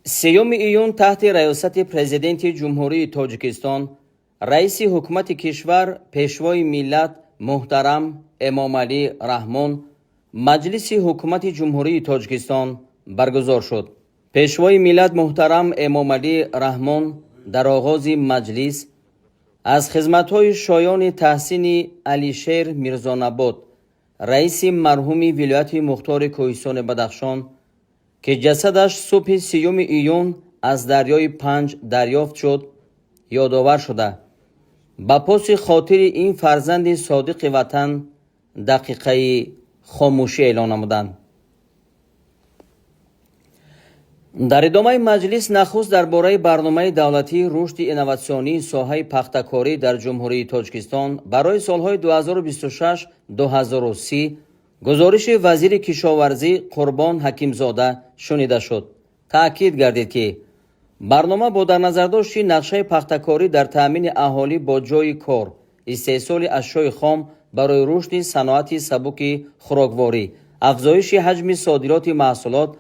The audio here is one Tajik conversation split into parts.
3 июн таҳти раёсати Президенти Ҷумҳурии Тоҷикистон, раиси ҳукумати кишвар, Пешвои миллат муҳтарам Эмомалӣ Раҳмон Маҷлиси ҳукумати Ҷумҳурии Тоҷикистон баргузор шуд. Пешвои миллат муҳтарам Эмомалӣ Раҳмон дар оғози маҷлис аз хизматҳои шоёни таҳсини Алишер Мирзонабот, раиси марҳуми вилояти мухтори Кӯҳистони Бадахшон, ки ҷасадаш субҳи 30 июн аз дарёи Панҷ дарёфт шуд, ёдовар шуда, ба поси хотири ин фарзанди содиқи ватан дақиқаи хомӯшӣ эълон намуданд. Дар идомаи маҷлис нахуст дар бораи барномаи давлатии рушди инноватсионии соҳаи пахтакорӣ дар Ҷумҳурии Тоҷикистон барои солҳои 2026-2030 гузориши вазири кишоварзӣ Қурбон Ҳакимзода шунида шуд. Таъкид гардид, ки барнома бо дар назардошти нақшаи пахтакорӣ дар таъмини аҳолӣ бо ҷойи кор, истеҳсоли ашёи хом барои рушди саноати сабуки хӯрокворӣ, афзоиши ҳаҷми содироти маҳсулот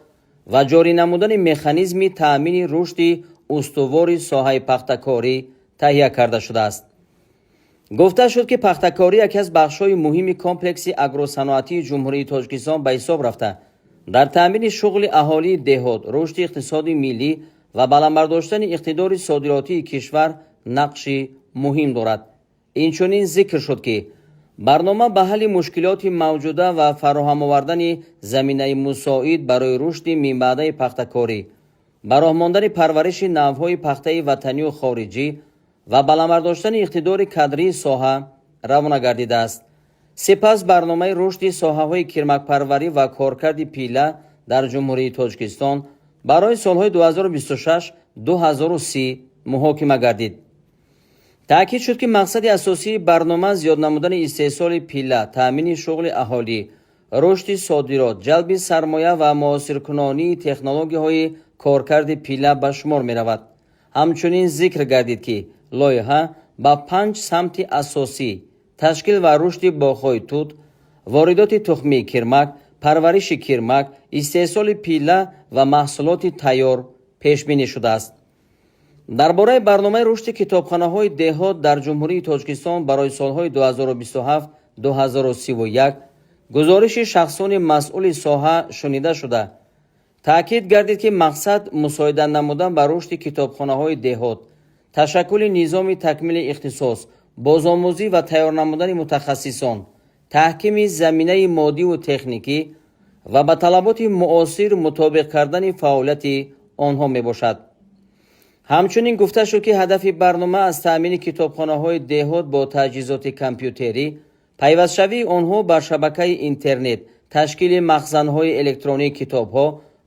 ва ҷорӣ намудани механизми таъмини рушди устувори соҳаи пахтакорӣ таҳия карда шудааст. Гуфта шуд, ки пахтакорӣ яке аз бахшҳои муҳими комплекси агросаноатии Ҷумҳурии Тоҷикистон ба ҳисоб рафта, дар таъмини шуғли аҳолии деҳот, рушди иқтисоди миллӣ ва баланд бардоштани иқтидори содиротии кишвар нақши муҳим дорад. Инчунин зикр шуд, ки барнома ба ҳалли мушкилоти мавҷуда ва фароҳам овардани заминаи мусоид барои рушди минбаъдаи пахтакорӣ, ба роҳ мондани парвариши навъҳои пахтаи ватанию хориҷӣ ва баланд бардоштани иқтидори кадрии соҳа равона гардидааст. Сипас барномаи рушди соҳаҳои кирмакпарварӣ ва коркарди пилла дар Ҷумҳурии Тоҷикистон барои солҳои 2026-2030 муҳокима гардид. Таъкид шуд, ки мақсади асосии барнома зиёд намудани истеҳсоли пилла, таъмини шуғли аҳолӣ, рушди содирот, ҷалби сармоя ва муосиркунонии технологияҳои коркарди пилла ба шумор меравад. Ҳамчунин зикр гардид, ки лоиҳа ба панҷ самти асосӣ: ташкил ва рушди боғҳои тут, воридоти тухмии кирмак, парвариши кирмак, истеҳсоли пилла ва маҳсулоти тайёр пешбинӣ шудааст. Дар бораи барномаи рушди китобхонаҳои деҳот дар Ҷумҳурии Тоҷикистон барои солҳои 2027-2031 гузориши шахсони масъули соҳа шунида шуда, таъкид гардид, ки мақсад мусоидат намудан ба рушди китобхонаҳои деҳот, ташаккули низоми такмили ихтисос, бозомӯзӣ ва тайёр намудани мутахассисон, таҳкими заминаи моддиву техникӣ ва ба талаботи муосир мутобиқ кардани фаъолияти онҳо мебошад. Ҳамчунин гуфта шуд, ки ҳадафи барнома аз таъмини китобхонаҳои деҳот бо таҷҳизоти компютерӣ, пайвастшавии онҳо ба шабакаи интернет, ташкили махзанҳои электронии китобҳо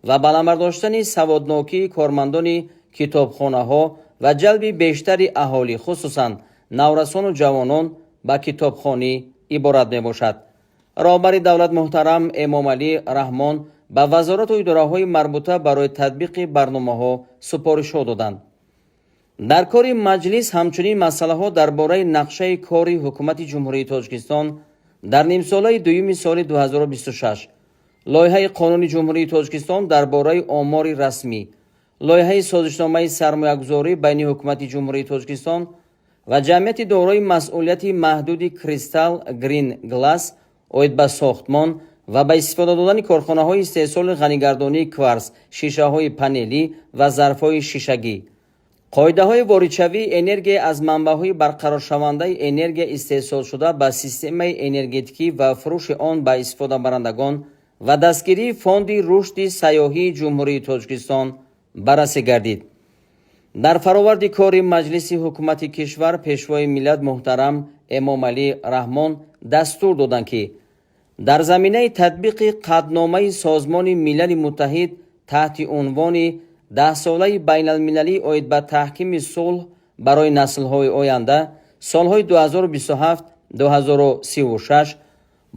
ва баланд бардоштани саводнокии кормандони китобхонаҳо ва ҷалби бештари аҳолӣ, хусусан наврасону ҷавонон, ба китобхонӣ иборат мебошад. Роҳбари давлат муҳтарам Эмомалӣ Раҳмон ба вазорату идораҳои марбута барои татбиқи барномаҳо супоришҳо доданд. Дар кори маҷлис ҳамчунин масъалаҳо дар бораи нақшаи кори Ҳукумати Ҷумҳурии Тоҷикистон дар нимсолаи дуюми соли 2026, лоиҳаи Қонуни Ҷумҳурии Тоҷикистон дар бораи омори расмӣ, лоиҳаи созишномаи сармоягузорӣ байни Ҳукумати Ҷумҳурии Тоҷикистон ва ҷамъияти дорои масъулияти маҳдуди Кристал Грин Глас оид ба сохтмон ва ба истифода додани корхонаҳои истеҳсоли ғанигардонии кварс, шишаҳои панелӣ ва зарфҳои шишагӣ, қоидаҳои воридшавии энергия аз манбаъҳои барқароршавандаи энергия истеҳсолшуда ба системаи энергетикӣ ва фурӯши он ба истифодабарандагон ва дастгирии Фонди рушди сайёҳии Ҷумҳурии Тоҷикистон баррасӣ гардид. Дар фароварди кори Маҷлиси ҳукумати кишвар Пешвои миллат муҳтарам Эмомалӣ Раҳмон дастур доданд, ки дар заминаи татбиқи қатъномаи Созмони Милали Муттаҳид таҳти унвони Даҳсолаи байналмилалӣ оид ба таҳкими сулҳ барои наслҳои оянда, солҳои 2027-2036,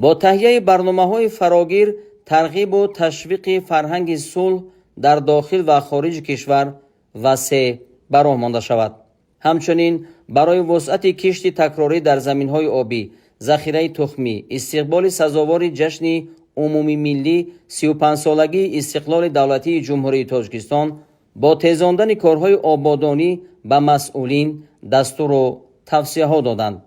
бо таҳияи барномаҳои фарогир тарғибу ташвиқи фарҳанги сулҳ дар дохил ва хориҷи кишвар васеъ ба роҳ монда шавад. Ҳамчунин барои вусъати кишти такрорӣ дар заминҳои обӣ, захираи тухмӣ, истиқболи сазовори ҷашни умумимиллӣ, 35-солагии истиқлоли давлатии Ҷумҳурии Тоҷикистон Бо тезондани корҳои ободонӣ ба масъулин дастуру тавсияҳо доданд.